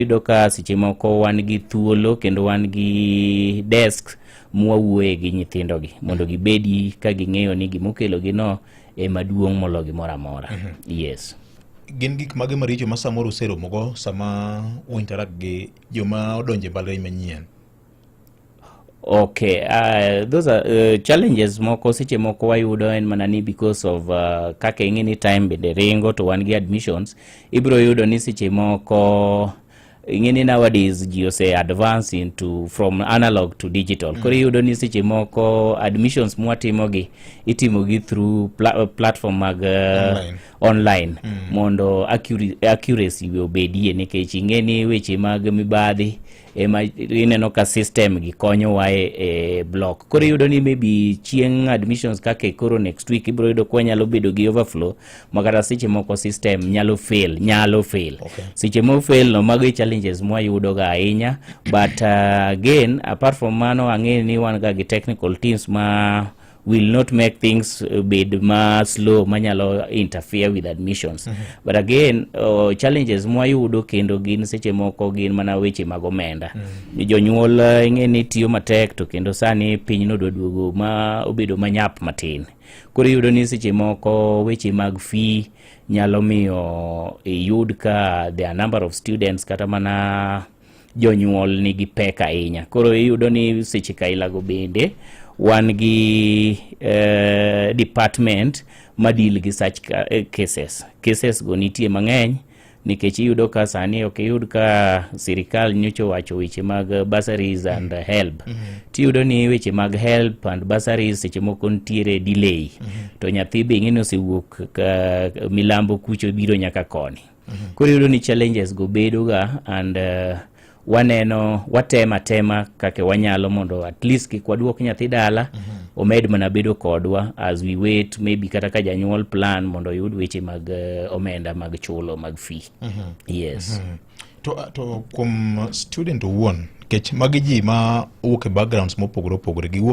Iyudo ka seche moko wan gi thuolo kendo wan gi desk mwawuoye gi nyithindogi mondo gibedi ka ging'eyo ni gimokelogi no ema duong' molo gimoro amora. Yes. Gin gik mage maricho ma samoro useromogo sama u interact gi joma odonjo e mbalariany manyien? Okay, those are challenges moko seche moko wayudo en mana ni because of kaka ing'e ni time bende ringo to wan gi admissions. Ibiro yudo ni seche moko ing'e ni nowadays ji ose advance into from analog to digital. Koro iyudo ni seche moko admissions mwatimogi itimogi through platform mag Online. Online mondo accuracy obedie, nikech ing'e ni weche mag mibadhi ema ineno ka system gi konyowa e block. Koro iyudo ni maybe chieng' admissions kaka koro next week ibiro yudo ka wanyalo bedo gi overflow ma kata seche moko system nyalo fail. Seche mo fail no, mago e challenges mwayudo ga ahinya. But again, apart from mano, ang'e ni wan ga gi technical teams ma will not make things bed ma slow manyalo interfere with admissions. But again, challenges mwayudo kendo gin seche moko gin mana weche mag omenda. Jonyuol ing'e ni tiyo matek, to kendo sani piny nodwa duogo ma obedo manyap matin. Koro iyudo ni seche moko weche mag fee nyalo miyo iyud ka there are number of students kata mana jonyuol nigi pek ahinya. Koro iyudo ni seche kailago bende wan gi department ma deal gi such cases. Cases go nitie mang'eny, nikech iyudo ka sani ok iyud ka sirikal nyocha owacho weche mag bursaries and HELB. Tiyudo ni weche mag HELB and bursaries seche moko nitiere delay, to nyathi be ing'e ni osewuok ka milambo kucho biro nyaka koni. Koro iyudo ni challenges go bedo ga and waneno watemo atema kaka wanyalo mondo at least kik waduok nyathi dala, omed mana bedo kodwa as we wait, maybe kata ka janyuol plan mondo oyud weche mag omenda mag chulo mag fee. Yes. To kuom student owuon, nikech magi ji ma owuok e backgrounds mopogore opogore, giwuok